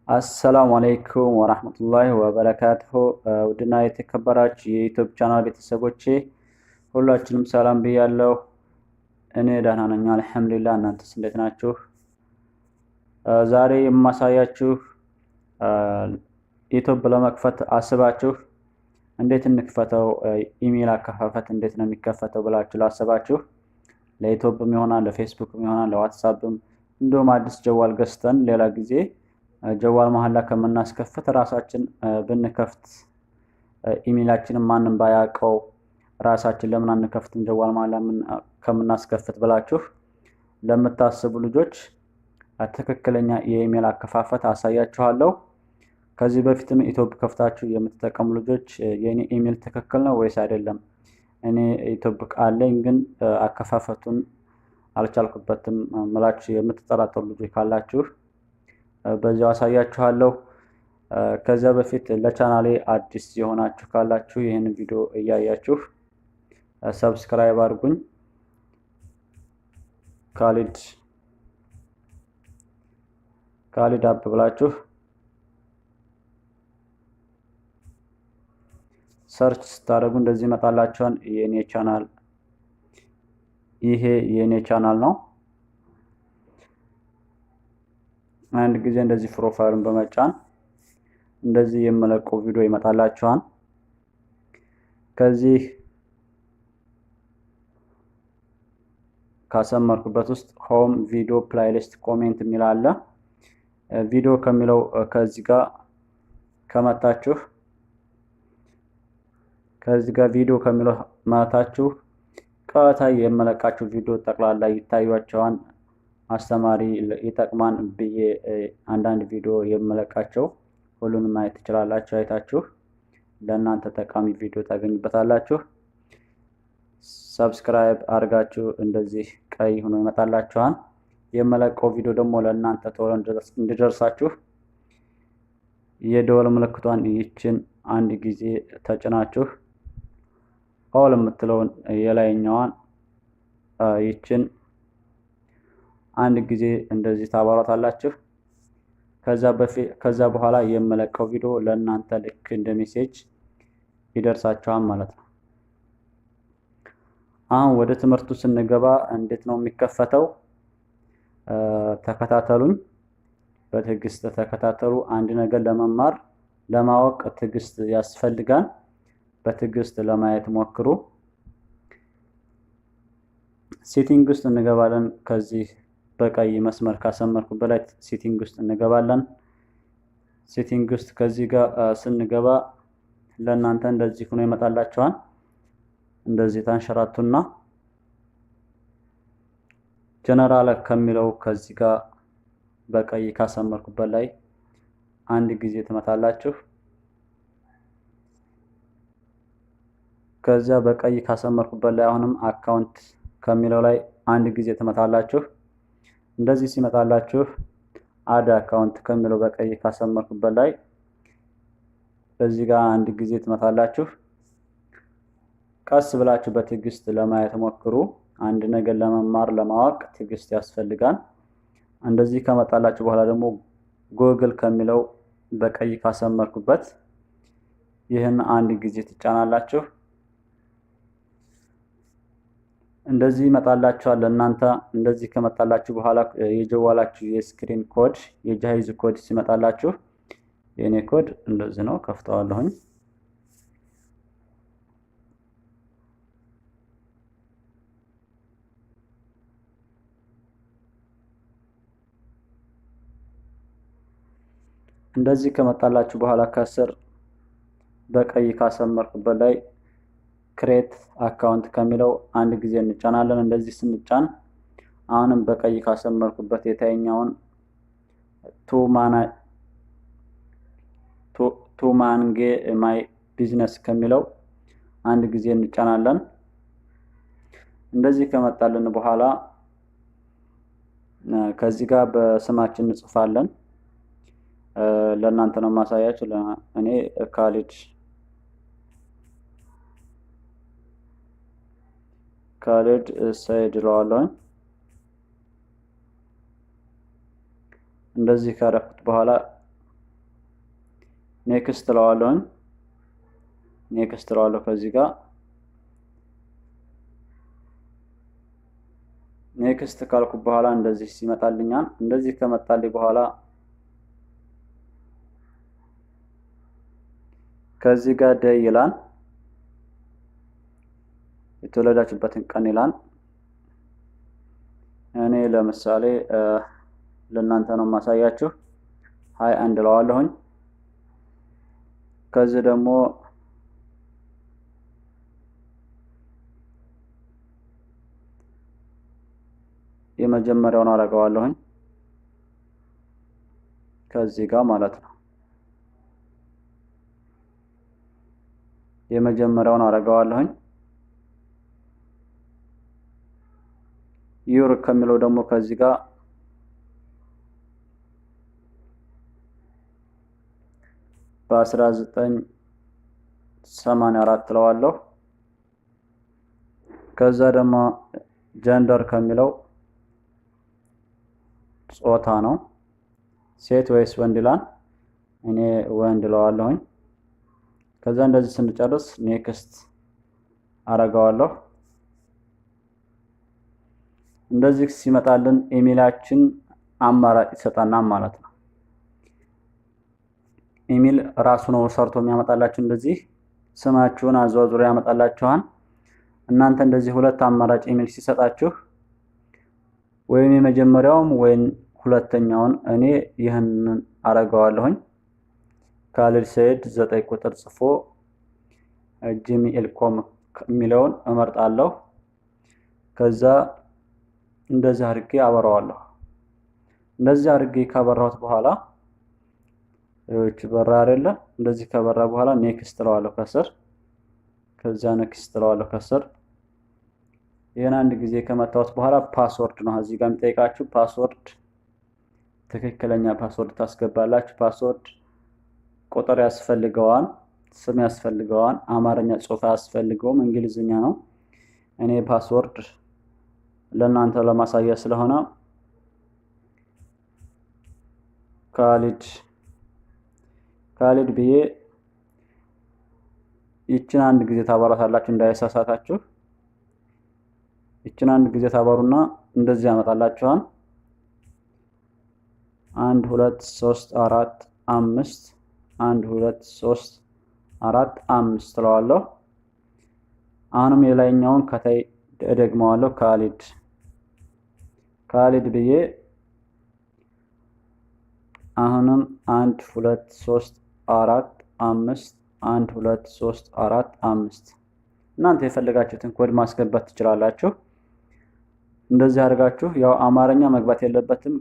አሰላሙ አለይኩም ወራህመቱላሂ ወበረካቱሁ። ውድና የተከበራችሁ የ YouTube channel ቤተሰቦቼ ሁላችንም ሰላም ብያለሁ። እኔ ደህና ነኝ አልሐምዱሊላህ። እናንተስ እንዴት ናችሁ? ዛሬ የማሳያችሁ YouTube ለመክፈት አስባችሁ እንዴት እንክፈተው፣ ኢሜል አከፋፈት እንዴት ነው የሚከፈተው ብላችሁ ላሰባችሁ ለ YouTube ም ይሆናል፣ ለፌስቡክም ይሆናል፣ ለ WhatsApp ም እንዲሁም አዲስ ጀዋል ገዝተን ሌላ ጊዜ ጀዋል መሀላ ከምናስከፍት ራሳችን ብንከፍት ኢሜላችንን ማንም ባያውቀው ራሳችን ለምን አንከፍትም ጀዋል መሀላ ከምናስከፍት ብላችሁ ለምታስቡ ልጆች ትክክለኛ የኢሜል አከፋፈት አሳያችኋለሁ። ከዚህ በፊትም YouTube ከፍታችሁ የምትጠቀሙ ልጆች የኔ ኢሜል ትክክል ነው ወይስ አይደለም፣ እኔ YouTube አለኝ ግን አከፋፈቱን አልቻልኩበትም ምላችሁ የምትጠራጠሩ ልጆች ካላችሁ በዚያው አሳያችኋለሁ። ከዚያ በፊት ለቻናሌ አዲስ የሆናችሁ ካላችሁ ይህን ቪዲዮ እያያችሁ subscribe አድርጉኝ። ካሊድ ካሊድ አፕ ብላችሁ search ስታደርጉ እንደዚህ ይመጣላችኋል። የኔ ቻናል ይሄ የኔ ቻናል ነው። አንድ ጊዜ እንደዚህ profile ኡን በመጫን እንደዚህ የምለቀው ቪዲዮ ይመጣላችኋል። ከዚህ ካሰመርኩበት ውስጥ home፣ video፣ playlist፣ comment የሚል አለ። ቪዲዮ ከሚለው ከዚህ ጋር ከመታችሁ ከዚህ ጋር ቪዲዮ ከሚለው መታችሁ ቀጥታ የምለቃችሁ ቪዲዮ ጠቅላላ ይታያችኋል። አስተማሪ ይጠቅማን ብዬ አንዳንድ ቪዲዮ የምለቃቸው ሁሉንም ማየት ትችላላችሁ። አይታችሁ ለእናንተ ጠቃሚ ቪዲዮ ታገኙበታላችሁ። subscribe አድርጋችሁ እንደዚህ ቀይ ሆኖ ይመጣላችኋል። የምለቀው ቪዲዮ ደግሞ ለእናንተ ቶሎ እንዲደርሳችሁ የደወል ምልክቷን ይችን አንድ ጊዜ ተጭናችሁ all የምትለውን የላይኛዋን ይችን አንድ ጊዜ እንደዚህ ታበሯታላችሁ። ከዛ በኋላ የምለቀው ቪዲዮ ለእናንተ ልክ እንደ message ይደርሳችኋል ማለት ነው። አሁን ወደ ትምህርቱ ስንገባ እንዴት ነው የሚከፈተው? ተከታተሉኝ፣ በትዕግስት ተከታተሉ። አንድ ነገር ለመማር ለማወቅ ትዕግስት ያስፈልጋል። በትዕግስት ለማየት ሞክሩ። setting ውስጥ እንገባለን። ከዚህ በቀይ መስመር ካሰመርኩ በላይ setting ውስጥ እንገባለን። setting ውስጥ ከዚህ ጋር ስንገባ ለእናንተ እንደዚህ ሆኖ ይመጣላችኋል። እንደዚህ ታንሸራቱና ጀነራል ከሚለው ከዚህ ጋር በቀይ ካሰመርኩበት ላይ አንድ ጊዜ ትመታላችሁ። ከዚያ በቀይ ካሰመርኩበት ላይ አሁንም account ከሚለው ላይ አንድ ጊዜ ትመታላችሁ። እንደዚህ ሲመጣላችሁ add account ከሚለው በቀይ ካሰመርኩበት ላይ በዚህ ጋር አንድ ጊዜ ትመታላችሁ። ቀስ ብላችሁ በትዕግስት ለማየት ሞክሩ። አንድ ነገር ለመማር ለማወቅ ትዕግስት ያስፈልጋል። እንደዚህ ከመጣላችሁ በኋላ ደግሞ ጎግል ከሚለው በቀይ ካሰመርኩበት ይህን አንድ ጊዜ ትጫናላችሁ። እንደዚህ ይመጣላችኋል። ለእናንተ እንደዚህ ከመጣላችሁ በኋላ የጀዋላችሁ የ screen code የጃሂዝ ኮድ ሲመጣላችሁ የኔ ኮድ እንደዚህ ነው፣ ከፍተዋለሁኝ። እንደዚህ ከመጣላችሁ በኋላ ከስር በቀይ ካሰመርኩበት ላይ create account ከሚለው አንድ ጊዜ እንጫናለን። እንደዚህ ስንጫን አሁንም በቀይ ካሰመርኩበት የታችኛውን to manage my business ከሚለው አንድ ጊዜ እንጫናለን። እንደዚህ ከመጣልን በኋላ ከዚህ ጋር በስማችን እንጽፋለን። ለእናንተ ነው የማሳያችሁ። እኔ ካሊድ ካሊድ ሰይድ እለዋለሁኝ። እንደዚህ ካረኩት በኋላ Next እለዋለሁኝ። Next እለዋለሁ። ከዚህ ጋር next ካልኩ በኋላ እንደዚህ ሲመጣልኛል። እንደዚህ ከመጣልኝ በኋላ ከዚህ ጋር day ይላል፣ የተወለዳችሁበትን ቀን ይላል። እኔ ለምሳሌ ለእናንተ ነው የማሳያችሁ። 21 እለዋለሁኝ። ከዚህ ደግሞ የመጀመሪያውን አደርገዋለሁኝ ከዚህ ጋር ማለት ነው። የመጀመሪያውን አደርገዋለሁኝ። Year ከሚለው ደግሞ ከዚህ ጋር በ1984 እለዋለሁ። ከዛ ደግሞ gender ከሚለው ጾታ ነው፣ ሴት ወይስ ወንድ ይላል። እኔ ወንድ እለዋለሁኝ። ከዛ እንደዚህ ስንጨርስ next አረገዋለሁ። እንደዚህ ሲመጣልን ኢሜይላችን አማራጭ ይሰጠናል ማለት ነው። ኢሜይል ራሱ ነው ሰርቶ የሚያመጣላችሁ። እንደዚህ ስማችሁን አዘዋዝሮ ያመጣላችኋል። እናንተ እንደዚህ ሁለት አማራጭ ኢሜይል ሲሰጣችሁ ወይም የመጀመሪያውም ወይም ሁለተኛውን፣ እኔ ይህንን አረገዋለሁኝ። ካሊድ ሰይድ 9 ቁጥር ጽፎ Gmail com የሚለውን እመርጣለሁ። ከዛ እንደዚህ አድርጌ አበራዋለሁ። እንደዚህ አድርጌ ካበራሁት በኋላ ይህች በራ አይደለ? እንደዚህ ከበራ በኋላ next እለዋለሁ ከስር። ከዛ next እለዋለሁ ከስር። ይህን አንድ ጊዜ ከመታሁት በኋላ password ነው እዚህ ጋር የሚጠይቃችሁ። Password፣ ትክክለኛ password ታስገባላችሁ። Password ቁጥር ያስፈልገዋል፣ ስም ያስፈልገዋል፣ አማርኛ ጽሑፍ አያስፈልገውም፣ እንግሊዝኛ ነው። እኔ password ለእናንተ ለማሳየት ስለሆነ ካሊድ ካሊድ ብዬ ይችን አንድ ጊዜ ታበራታላችሁ እንዳይሳሳታችሁ። ይችን አንድ ጊዜ ታበሩና እንደዚህ ያመጣላችኋል። 1 2 3 4 5፣ 1 2 3 4 5 ትለዋለሁ። አሁንም የላይኛውን ከታይ እደግመዋለሁ። ካሊድ ካሊድ ብዬ አሁንም 1 2 3 4 5፣ 1 2 3 4 5። እናንተ የፈለጋችሁትን ኮድ ማስገባት ትችላላችሁ። እንደዚህ አድርጋችሁ ያው አማርኛ መግባት የለበትም፣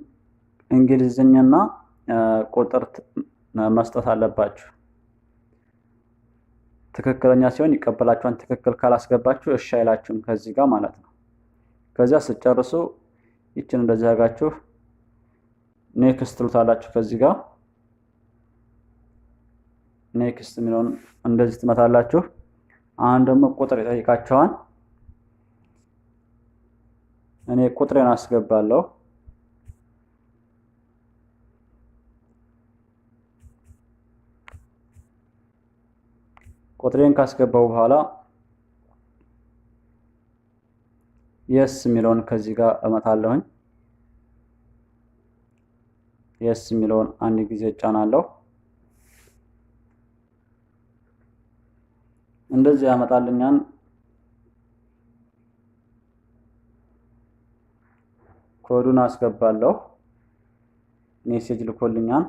እንግሊዝኛና ቁጥር መስጠት አለባችሁ። ትክክለኛ ሲሆን ይቀበላችኋል። ትክክል ካላስገባችሁ እሺ አይላችሁም ከዚህ ጋር ማለት ነው። ከዚያ ስትጨርሱ ይችን እንደዚህ አድርጋችሁ next ትሉታላችሁ። ከዚህ ጋር next የሚለውን እንደዚህ ትመታላችሁ። አሁን ደግሞ ቁጥር ይጠይቃችኋል። እኔ ቁጥሬን አስገባለሁ። ቁጥሬን ካስገባው በኋላ yes የሚለውን ከዚህ ጋር እመታለሁኝ። Yes የሚለውን አንድ ጊዜ እጫናለሁ። እንደዚህ ያመጣልኛል። ኮዱን አስገባለሁ። Message ልኮልኛል።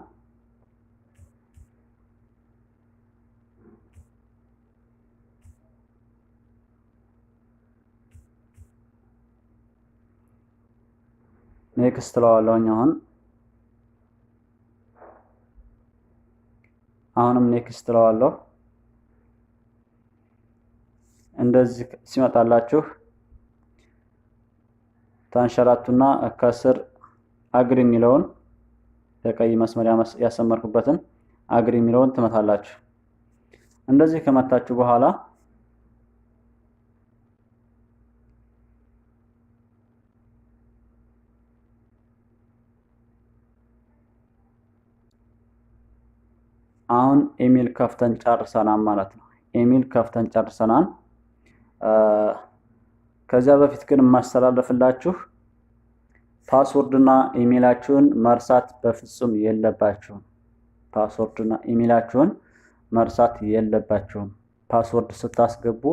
Next እለዋለሁኝ። አሁንም next እለዋለሁ። እንደዚህ ሲመጣላችሁ ታንሸራቱና ከስር agree የሚለውን፣ በቀይ መስመር ያሰመርኩበትን agree የሚለውን ትመታላችሁ። እንደዚህ ከመታችሁ በኋላ አሁን ኢሜል ከፍተን ጨርሰናል ማለት ነው። ኢሜል ከፍተን ጨርሰናል። ከዚያ በፊት ግን የማስተላለፍላችሁ password ና ኢሜላችሁን መርሳት በፍጹም የለባችሁም። Password ና ኢሜላችሁን መርሳት የለባችሁም። Password ስታስገቡ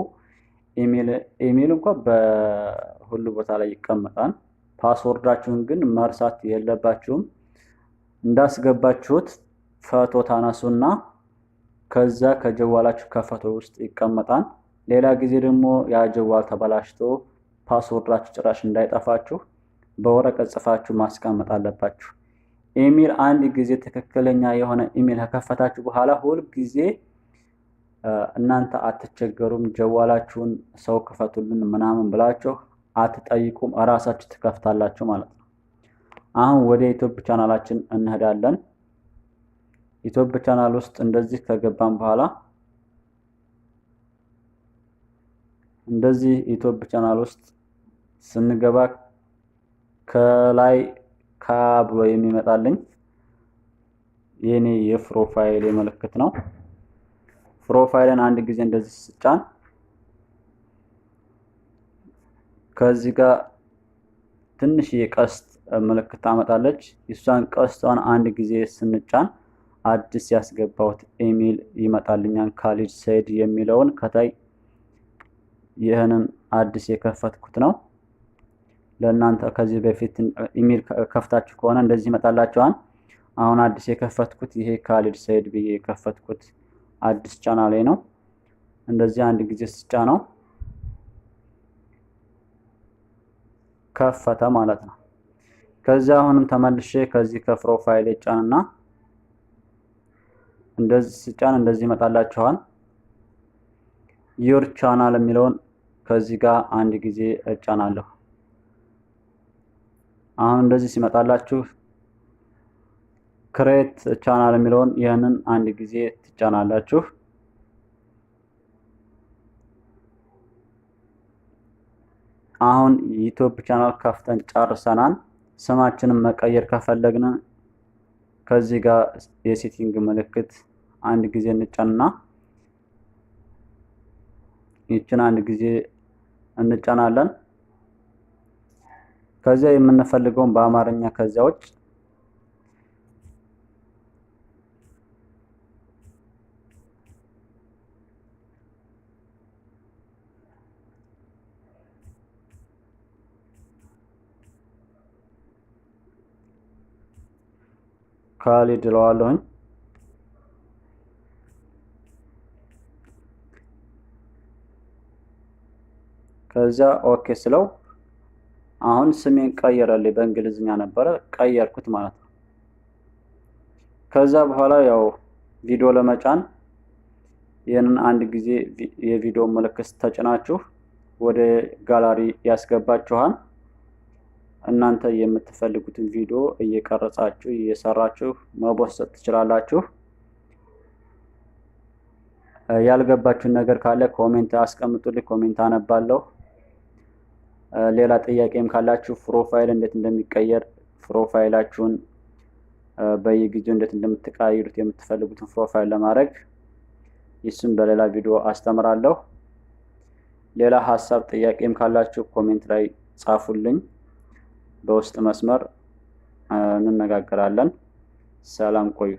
ኢሜል እንኳ በሁሉ ቦታ ላይ ይቀመጣል። Password ኣችሁን ግን መርሳት የለባችሁም። እንዳስገባችሁት ፎቶ ታነሱና ከዛ ከጀዋላችሁ ከፎቶ ውስጥ ይቀመጣል። ሌላ ጊዜ ደግሞ ያ ጀዋል ተበላሽቶ password ኣችሁ ጭራሽ እንዳይጠፋችሁ በወረቀት ጽፋችሁ ማስቀመጥ አለባችሁ። ኢሜል አንድ ጊዜ ትክክለኛ የሆነ ኢሜል ከከፈታችሁ በኋላ ሁል ጊዜ እናንተ አትቸገሩም። ጀዋላችሁን ሰው ክፈቱልን ምናምን ብላችሁ አትጠይቁም። እራሳችሁ ትከፍታላችሁ ማለት ነው። አሁን ወደ ዩቲዩብ ቻናላችን እንሄዳለን። ዩቲዩብ ቻናል ውስጥ እንደዚህ ከገባን በኋላ እንደዚህ ዩቲዩብ ቻናል ውስጥ ስንገባ ከላይ ካ ብሎ የሚመጣልኝ የኔ የ profile ምልክት ነው። Profile ን አንድ ጊዜ እንደዚህ ስጫን ከዚህ ጋር ትንሽ የቀስት ምልክት ታመጣለች። እሷን ቀስቷን አንድ ጊዜ ስንጫን አዲስ ያስገባሁት ኢሜል ይመጣልኛል። ካሊድ ሰይድ የሚለውን ከታይ ይህንን አዲስ የከፈትኩት ነው። ለእናንተ ከዚህ በፊት ኢሜል ከፍታችሁ ከሆነ እንደዚህ ይመጣላችኋል። አሁን አዲስ የከፈትኩት ይሄ ካሊድ ሰይድ ብዬ የከፈትኩት አዲስ ቻናሌ ነው። እንደዚህ አንድ ጊዜ ስጫነው ከፈተ ማለት ነው። ከዚያ አሁንም ተመልሼ ከዚህ ከ profile ጫንና እንደዚህ ስጫን እንደዚህ ይመጣላችኋል። Your channel የሚለውን ከዚህ ጋር አንድ ጊዜ እጫናለሁ። አሁን እንደዚህ ሲመጣላችሁ create channel የሚለውን ይህንን አንድ ጊዜ ትጫናላችሁ። አሁን ዩቲዩብ ቻናል ከፍተን ጨርሰናል። ስማችንን መቀየር ከፈለግን ከዚህ ጋር የ setting ምልክት አንድ ጊዜ እንጫንና ይችን አንድ ጊዜ እንጫናለን። ከዚያ የምንፈልገውን በአማርኛ ከዚያ ውጭ ካሊድ እለዋለሁኝ። ከዚያ okay ስለው አሁን ስሜን ቀየረልኝ። በእንግሊዝኛ ነበረ ቀየርኩት ማለት ነው። ከዛ በኋላ ያው ቪዲዮ ለመጫን ይህንን አንድ ጊዜ የቪዲዮ ምልክት ተጭናችሁ ወደ ጋላሪ ያስገባችኋል። እናንተ የምትፈልጉትን ቪዲዮ እየቀረጻችሁ እየሰራችሁ መቦሰት ትችላላችሁ። ያልገባችሁን ነገር ካለ comment አስቀምጡልኝ፣ comment አነባለሁ። ሌላ ጥያቄም ካላችሁ profile እንዴት እንደሚቀየር profile ኣችሁን በየጊዜው እንዴት እንደምትቀያይሩት የምትፈልጉትን profile ለማድረግ ይሱን በሌላ ቪዲዮ አስተምራለሁ። ሌላ ሀሳብ ጥያቄም ካላችሁ comment ላይ ጻፉልኝ። በውስጥ መስመር እንነጋገራለን። ሰላም ቆዩ።